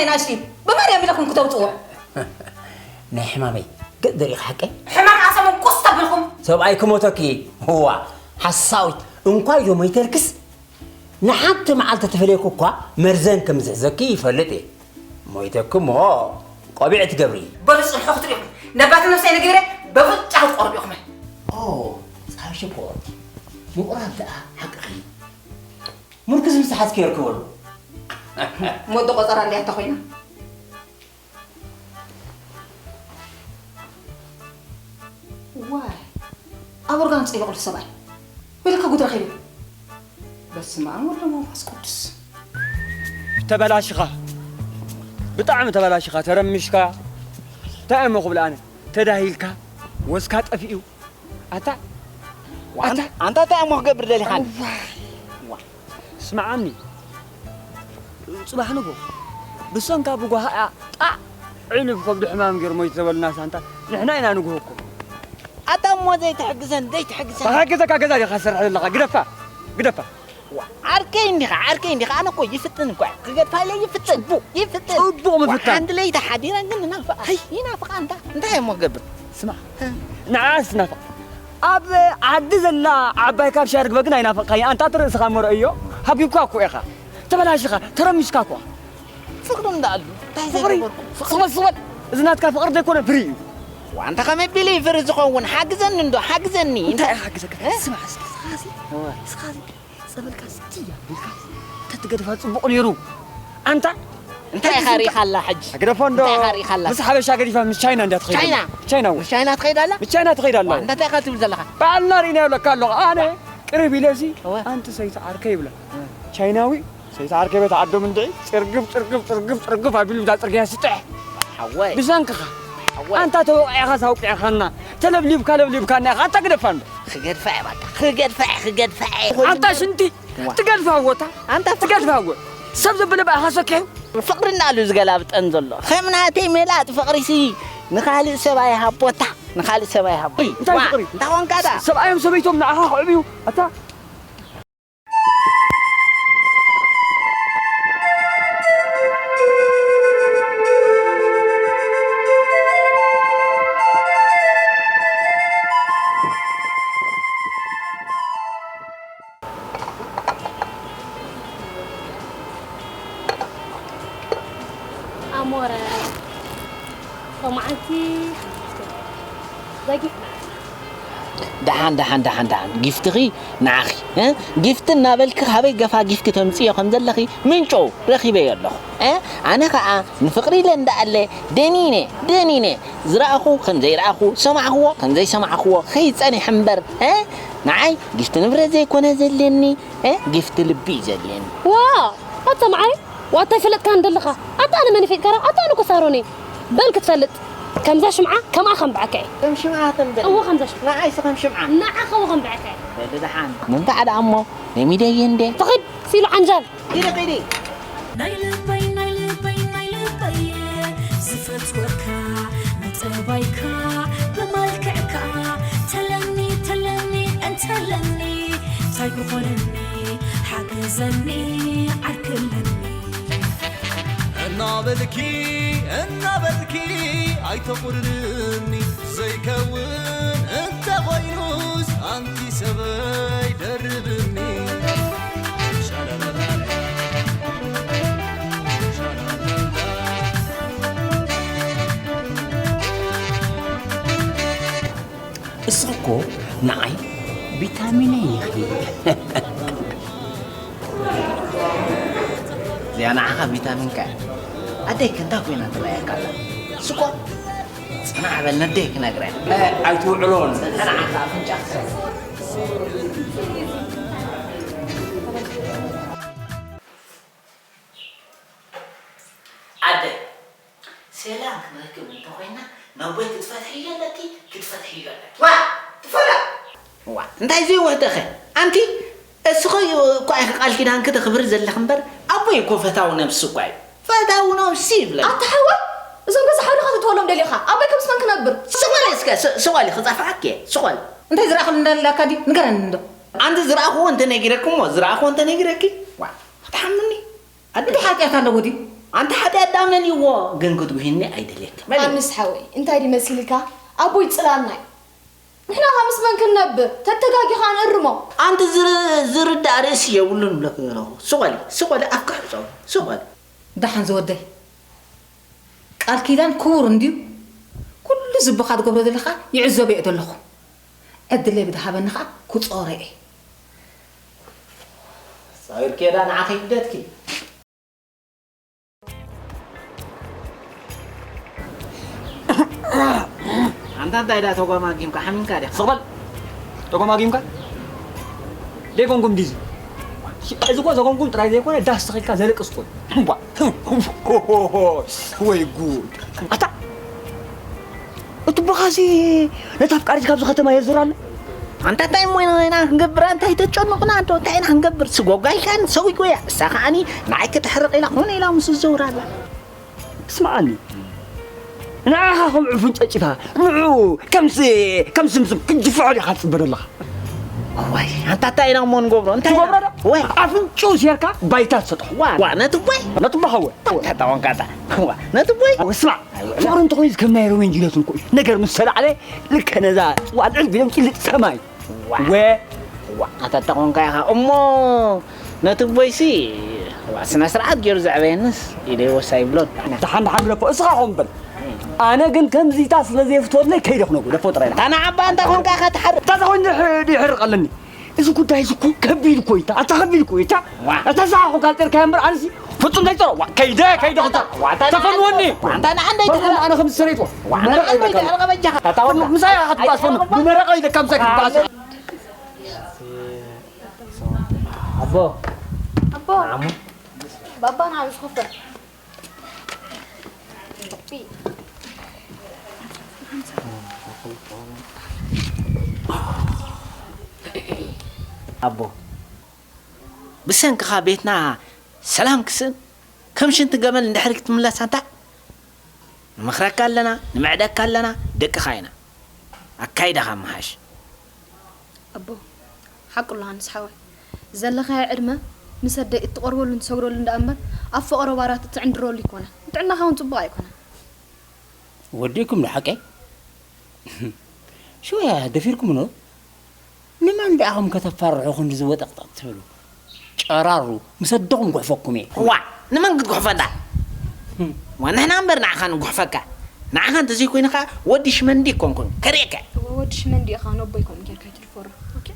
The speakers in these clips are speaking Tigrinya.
ናሽቲ ብማርያም ኢለኩም ክተውፅዎ። ናይ ሕማመይ ገጥ ደሪቕ ሓቀይ? ሕማም ኣሰሙን ቁስ ተብልኩም። ሰብኣይ ክሞተኪ። ህዋ ሓሳዊት። እንኳይ ዶ ሞይተልክስ፣ ንሓንቲ መዓልቲ ተፈለየኩ እኳ መርዘን ከም ዝሕዘኪ ይፈልጥ እየ። ሞይተኪ እሞ ቆቢዕ ትገብሪ። በሉ ፅንሑ ክትሪኹም ነባቲ ነብሰይ ነጊረ በፍጫ ክትቆርብ ኢኹም። ኦ፣ ፀሓይ ሽኮር ምቁራብ ደኣ ሓቅኺ። ምርኩዝ ምስ ሓዝኪ የርክበሉ። ሞዶ ቆፀራ እንድያ ተኾይና። ዋይ፣ ኣብ ኦርጋን ጽይቕሉ ሰብኣይ። ወይለካ ጉድ ረኺቡ። በስመ ኣብ ወወልድ ወመንፈስ ቅዱስ። ተበላሽኻ። ብጣዕሚ ተበላሽኻ፣ ተረሚሽካ። እንታይ እሞ ክብል ኣነ? ተዳሂልካ፣ ወዝካ ጠፊኡ። ኣታ፣ ኣታ። ኣንታ እንታይ እሞ ክገብር ደሊኻ? እዋይ። ዋ። ስምዓኒ። ጽባሕ ንጎ ብሰንካ ብጓሃያ ጣዕ ዕንብ ከብዱ ሕማም ገይሩ ሞይቱ ተበሉና ሳንታ ንሕና ኢና ንግሆ እኮ። ኣታ እሞ ዘይትሕግዘን፣ ዘይትሕግዘን። ተሓግዘካ ገዛ ዲኻ ትሰርሕ ዘለኻ? ግደፋ፣ ግደፋ። ዋ፣ ዓርከይ እንዲኻ፣ ዓርከይ እንዲኻ። ኣነ እኮ ይፍትን እኮ። ክገድፋ ኢለ ይፍትን። ጽቡቕ። ይፍትን። ጽቡቕ ምፍታን። ሓንቲ ለይቲ ሓዲረ ግን ይናፍቓ። ሀይ። ይናፍቓ ኣንታ። እንታይ እሞ ክገብር? ስማ፣ እ። ንዓስ ናፍቕ። ኣብ ዓዲ ዘላ ዓባይ ካብሻ ርግበ ግን ኣይናፈቕካያ። ኣንታ እቲ ርእስኻ መርኣዮ ሃጊብካ እኮ ኢኻ። ተበላሽኻ፣ ተረሚስካ እኮ። ፍቕሪ እንዳኣሉ፣ እንታይ ፍቕሪ? ዘይገበርኩ? ስቕ በል፣ ስቕ በል። እዚ ናትካ ፍቕሪ ዘይኮነ ፍሪ እዩ። ዋንታ ከመይ ቢሉ እዩ ፍሪ ዝኸውን? ሓግዘኒ እንዶ፣ ሓግዘኒ። እንታይ እየ ሓግዘካ? እ? ስማ፣ እስኪ፣ እስኻ፣ እስኻ፣ እዋ። እስኻ፣ ጸበልካ እስቲ ኣቢልካ እንተትገድፋ ጽቡቕ ነይሩ። ኣንታ እንታይ ኢኻ ርኢኻላ ሕጂ? ግደፎ እንዶ እንታይ ኢኻ ርኢኻላ? ምስ ሓበሻ ገዲፋ ምስ ቻይና እንድያ ትኸይድ። ቻይና? ቻይና እውን። ምስ ቻይና ትኸይድ ኣላ? ምስ ቻይና ትኸይድ ኣላ። ዋ፣ እንታይ ኢኻ ትብል ዘለኻ? ባዕልና ርኢናዮ ኣለካ ኣለኹ። ኣነ ቅርብ ኢለሲ እወ። ኣንቲ ሰይቲ ዓርከይ ይብላ። እወ። ቻይናዊ ሰይቲ ዓርከይ ቤት ዓዶም እንድዒ ጽርግፍ፣ ጽርግፍ፣ ጽርግፍ፣ ጽርግፍ ኣቢሉ እዛ ጽርግያ ስጥሕ። ሓወይ። ብሰንክኻ። ሓወይ። ኣንታ ተወቂዕኻስ ኣውቂዕኻና። ተለብሊብካ ለብሊብካና ኢኻ። ኣንታ ግደፋ እንዶ። ክገድፋ እየ በቃ። ክገድፋ እየ፣ ክገድፋ እየ። ኣንታ ሽንቲ። ዋ። ትገድፋ ወታ። ኣንታ ፍቕሪ ትገድፋ ወ-፣ ሰብ ዘበለ ብኣኻ ሰኪሑ። ፍቕሪ እናሉ ዝገላብጠን ዘሎ። ከም ናተይ ሜላት ፍቕሪሲ ንኻልእ ሰብኣይ ሃቦታ፣ ንኻልእ ሰብኣይ ሃቦ። እንታይ ዋ፣ ፍቕሪ? እንታይ ኾንካ ደኣ? ሰብኣዮም ሰበይቶም ንዓኻ ክዕብዩ። ኣታ ኣሞረ፣ ሎማዓንቲ ዘጊፍ መዓልቲ። ደሓን፣ ደሓን፣ ደሓን፣ ደሓን። ጊፍትኺ ንዓኺ፣ እ? ጊፍቲ እናበልኪ ካበይ ገፋ ጊፍቲ ተምጽዮ ከም ዘለኺ ምንጮ ረኺበዮ ኣለኹ፣ እ? ኣነ ኸኣ ንፍቕሪ ኢለ እንዳኣለ ደኒነ፣ ደኒነ፣ ዝረኣኹ ከም ዘይረኣኹ፣ ሰማዕኽዎ ከም ዘይሰማዕኽዎ ኸይጸንሕ እምበር፣ እ? ንዓይ ጊፍቲ ንብረት ዘይኮነ ዘድልየኒ፣ እ? ጊፍቲ ልቢ እዩ ዘድልየኒ። ዋእ! ኣታ መዓረይ፣ ዋእ፣ ኣታ ኣይፈለጥካን ደለኻ። ኣታ ኣነ መን ይፈልጥካ? ኣታ ኣነ እኮ ሳሮን እየ። በል ክትፈልጥ፣ ከምዛ ሽምዓ ከምኣ ከንብዐካ እየ። ከም ሽምዓ ተንብዕ። እወ፣ ከምዛ ሽምዓ። ንዓይስ ከም ሽምዓ። ንዓኻ እወ ከንብዐካ እየ። በል ደሓን። ምንታይ ደኣ እሞ፣ ነሚደየ እንዴ? ትኺድ፣ ሲሉ ዓንጃል። ኪዲ፣ ኪዲ። ናይ ልበይ፣ ናይ ልበይ፣ ናይ ልበይ፣ ዝፈትወካ፣ ብጠባይካ፣ ብመልክዕካ፣ ተለኒ፣ ተለኒ፣ እንተለኒ፣ እንታይ ክኾነኒ፣ ሓግዘኒ፣ ዓርክለኒ። እናበልኪ፣ እናበልኪ፣ ኣይተቑርርኒ፣ ዘይከውን እንተኾይኑስ፣ ኣንቲ ሰበይ ደርብኒ። እስኺ እኮ ንዓይ ቪታሚነይ ኢኺ። እዚኣ ንዓኻ ቪታሚንካ እያ። ኣደይ ከ እንታይ ኮይና ትረኣየካ ኣላ? ስቆ ጽናሕ በል ነደይ ክነግረያ። እ፣ ኣይትውዕሎን። ንዓኻ ኣፍንጫ ክሰብ። ኣደ፣ ሰላም ክንረክብ እንተኾይና፣ ነቦይ ክትፈትሕዮ ኣለኪ፣ ክትፈትሕዮ ኣለኪ። ዋ፣ ትፈላ! ዋ፣ እንታይ ዘይውህደኸ? ኣንቲ፣ እስኺ እኮ ኢኺ ቃል ኪዳንኪ ተኽብሪ ዘለኺ እምበር፣ ኣቦይ እኮ ፈታዊ ነብሲ እኮ እዩ። ፈታዊ ነብሲ ይብለኒ። ኣታ ሓወ፣ እዞም ገዛ ሓውልኻ ትትወሎም ደሊኻ፣ ኣቦይ ከም ስመን ክነብር። ስቕ በሊ እስከ፣ ስ-፣ ስቕ በሊ፣ ክጸፍዓኪ እየ፣ ስቕ በሊ። እንታይ ዝረኣኽሉ እንዳለካ ድዩ? ንገረኒ እንዶ። ኣንቲ ዝረኣኽዎ እንተነጊረኪ እሞ፣ ዝረኣኽዎ እንተነጊረኪ፣ ዋ፣ ክትሓምኒ። ኣደ እንታይ ሓጢኣት ኣለዎ ድዩ? ኣንቲ ሓጢኣት ደኣ መሊእዎ፣ ግን ክትጉሂኒ ኣይደልየኪ። መሊእ። ኣንስ ሓወይ፣ እንታይ ድዩ መሲልካ? ኣቦይ ጽላልና እዩ። ንሕና ከ ምስ መን ክንነብር? ተተጋጊኻ ንእርሞ። ኣንቲ ዝር-፣ ዝርዳእ ርእሲ የብሉን እብለኪ ዘለኹ። ስቕ በሊ፣ ስቕ በሊ፣ ኣፍኪ ሕጸቡ። ስቕ በሊ። ደሓን ዝወደይ። ቃል ኪዳን ክቡር እንድዩ። ኩሉ ዝብኻ ትገብሮ ዘለኻ ይዕዘቦ እየ ዘለኹ። ዕድለይ ብዝሃበኒ ኸኣ ክጾሮ እየ። ሳይር ኬዳ ንዓኺ ይግደትኪ። ኣንታ እንታይ ደኣ ተጓማጊምካ ሓሚምካ ዲኻ? ስቕ በል። ተጓማጊምካ? ደይኮንኩም ዲዚ? እዚ እኮ ዘጎምጉም ጥራይ ዘይኮነ ዳስ ተኺልካ ዘለቅስ እኮ እዩ። እምቧ። ወይ ጉድ። ኣታ፣ እቲ ኣቦኻሲ ነታ ኣፍቃሪት ካብዚ ከተማ የዙር ኣሎ? ኣንታ እንታይ እሞ ኢና፣ ኢና ክንገብር? ኣንታ ኣይተጨንቑና እንዶ፣ እንታይ ኢና ክንገብር? ስጎጓ ኢልካን ሰጉጎያ። እሳ ከዓኒ ንዓይ ክተሕርቕ ኢላ ኮነ ኢላ ምስ ዝዘውር ኣላ። ስምዓኒ፣ ንዓኻ ከም ዕፉን ጨጭታ፣ ንዕኡ ከምዚ፣ ከም ስምስም ክጅፍዖ ዲኻ ትጽበ ዘለኻ? እዋይ፣ ኣንታ እንታይ ኢና እሞ ንገብሮ? እንታይ ኢና? ትገብሮ ዶ? ወይ። ኣፍንጭኡ ሴርካ ባይታ ትሰጥሖ። ዋ፣ ዋ፣ ነቲ ቦይ? ነቲ ቦይ ሃወ። ኣንታ ተወንካታ። ዋ፣ ነቲ ቦይ? ኣወ፣ ስማዕ፣ ፍቕሪ እንተኾይኑስ ከም ናይ ሮሜን ጁልየትን እኮ እዩ። ነገር ምስ ተላዕለ፣ ልከ ነዛ ዋልዕል ቢሎም ጭልጥ ሰማይ። ዋ። ወ። ዋ፣ ኣታ ተኾንካ ኢኻ እሞ ነቲ ቦይሲ፣ ዋ፣ ስነ ስርዓት ገይሩ ዘዕበየንስ ኢደይ ወሳ ይብሎን። ደሓን ደሓን ግደፎ፣ እስኻ ኾን በል። ኣነ ግን ከምዚታ ስለ ዘየፍትወለይ ከይደ ክነግሮ፣ ደፎ ጥራይ። ኣታ ንዓባ እንታይ ኾንካ ኢኻ ትሓርቕ? እታ ተኾይኑ ድሕ-፣ ድሕርቕ ኣለኒ። እዚ ጉዳይ እዚ እኮ ከቢድ እኮ እዩ፣ ኣታ ከቢድ እኮ እዩ፣ እታ፣ ዋ። እታ ስኻ እኮ ካልጠርካያ እምበር ኣነሲ ፍጹም ዘይጸሮ፣ ዋ፣ ከይደ፣ ከይደ ክጸር። ዋ፣ ኣታ ንዓ-፣ ተፈንወኒ። ዋ፣ ኣታ ንዓ እንደይ ተፈንወኒ፣ ተቐ-፣ ኣነ ከም ዝሰረይት፣ ዋ፣ ዋ፣ ኣታ ንዓ መረቕ እንደይ ይበቃ። ተቐረበ እጃኻ። ኣታ ወላ ምሳይ ኢኻ ክትበኣስ ፈኑ፣ ብመረቕ ኢለ ካብ ምሳይ ክትበኣስ። ኣቦ። ኣቦ። ንዓሙ። ባባ ንዓ ዝኸፈ። ኣቦ፣ ብሰንክኻ ቤትና ሰላም ክስእን፣ ከም ሽንቲ ገመል ንድሕሪት ክትምለስ ኣንታ። ንመኽረካ ኣለና፣ ንምዕደካ ኣለና፣ ደቅኻ ኢና። ኣካይዳኻ ምሓሽ። ኣቦ፣ ሓቁ ኣለኻ ንስ ሓወይ። ዘለኻዮ ዕድመ ምስ ኣደይ እትቐርበሉን ትሰግደሉን ደኣ እምበር፣ ኣብ ፈቐሮ ባራት እትዕንድረሉ ኣይኮነን። ንጥዕናኻ እውን ጽቡቕ ኣይኮነን። ወዲእኩም ዶ ሓቀይ? ሽወያ ደፊርኩም ዶ? ንመን ደኣኹም ከተፋርሑ ክንዲ ዝወጠቕጠቕ ትብሉ? ጨራሩ፣ ምስ ኣደኹም ጉሕፈኩም እየ። ዋእ! ንመን ክትጉሕፈና? ህም። ዋ፣ ንሕና እምበር ንዓኻ ንጉሕፈካ። ንዓኻ እንተዘይኮይኑ ኸኣ ወዲ ሽመንዲ ኣይኮንኩን። ከርእየካ። እወ፣ ወዲ ሽመንዲ ኢኻ፣ ነቦይ ከምኡ ጌርካ ኣይትድፈሮ። ኦኬ?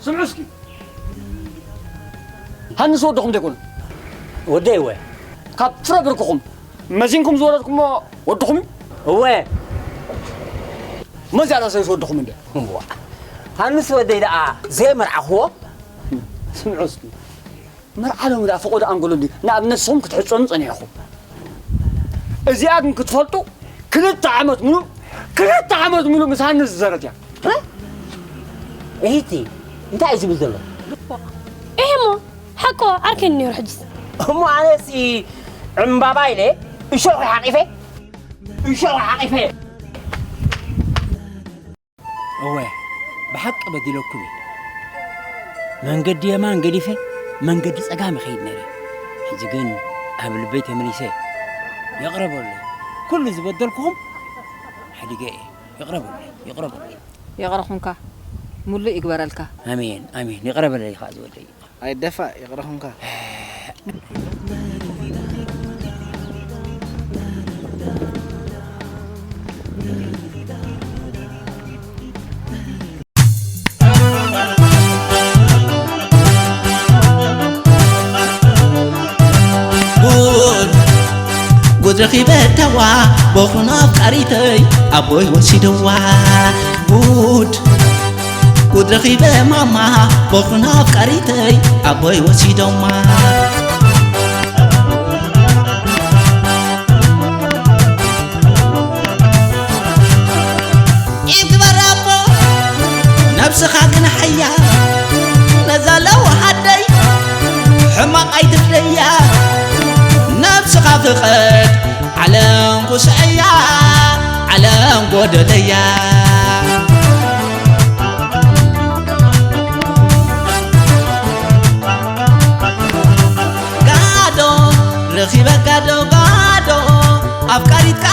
ስምዑ እስኪ። ሃንስ ወድኹም ዶ ኣይኮነን? ወደይ እወ። ካብ ፍረ ብርክኹም መዚንኩም ዝወለድኩሞ ወድኹም እዩ? እወ። መዚኣ ዳሰይስ ወድኹም እንደ? እዋ። ሃንስ ወደይ ደኣ ዘይመርዓኽዎ? ስምዑ እስኪ። መርዓ ሎሚ ደኣ ፈቖዶ ኣንጎሎ እንድዩ ንኣብነት ንስኹም ክትሕጸኑ ጸኒሕኹም። እዚኣ ግን ክትፈልጡ ክልተ ዓመት ምሉእ፣ ክልተ ዓመት ምሉእ ምስ ሃንስ ዝዘረት እያ። እ? እሂቲ፣ እንታይ እዩ ዝብል ዘሎ? እሄ እሞ፣ ሓቆ ዓርከይ ነይሩ ሕጅስ። እሞ ኣነሲ ዕምባባ ኢለ እሾኽ ሓቂፈ፣ እሾኽ ሓቂፈ። እወ፣ ብሓቂ በዲለኩም እየ። መንገዲ የማን ገዲፈ፣ መንገዲ ጸጋም ይኸይድ ነይረ። ሕጂ ግን ኣብ ልበይ ተመሊሰ። ይቕረ በሉለይ። ኩሉ ዝበደልኩኹም ሓዲገ እየ። ይቕረ በሉለይ፣ ይቕረ በሉለይ። ይቕረ ኹንካ፣ ሙሉእ ይግበረልካ። ኣሜን፣ ኣሜን። ይቕረ በለለይ ኸዓ ዝወደይ። ኣይደፋእ፣ ይቕረ ኹንካ። ጉድ፣ ጉድ ረኺበ እተዋ፣ በኹና ኣፍቃሪተይ፣ ኣቦይ ወሲደዋ። ጉድ፣ ጉድ ረኺበ ማማ በኹና ኣፍቃሪተይ ኣቦይ ወሲዶማ። ኢግበር ኣቦ ነብስኻ ግን ሓያ ነዛ ለዋሃደይ ሕማቕ ኣይትፍደያ። ነብስኻ ፍቐድ ዓለም ኩስዐያ ዓለም ጎደለያ። ጋዶ ረኺበ ጋዶ ጋዶ ኣፍቃሪትካ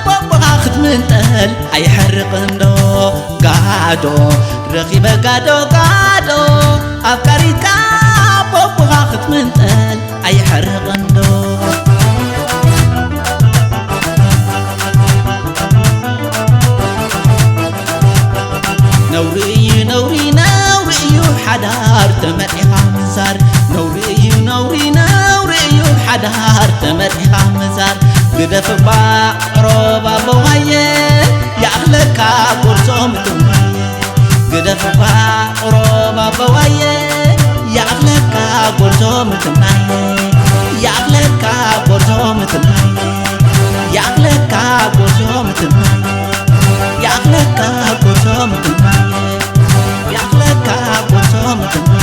ቦቦኻ ክትምንጠል ኣይሕርቕን ዶ? ጋዶ ረኺበ ጋዶ ጋዶ ኣፍቃሪትካ ቦቦኻ ክትምንጠል ኣይሕርቕን ዶ? ነውሪ እዩ ነውሪ ነውሪ እዩ ሓዳር ተመርዒኻ ምዛር። ነውሪ እዩ ነውሪ ነውሪ እዩ ሓዳር ተመርዒኻ ምዛር። ግደፍ እባ ሮባ በዋየ ያኽለካ ጎርዞ ምትማየ። ግደፍ እባ ሮባ በዋየ ያኽለካ ጎርዞ ምትማየ። ያኽለካ ጎርዞ ምትማየ። ያኽለካ ጎርዞ ምትማየ። ያኽለካ ጎርዞ ምትማየ። ያኽለካ ጎርዞ ምትማየ።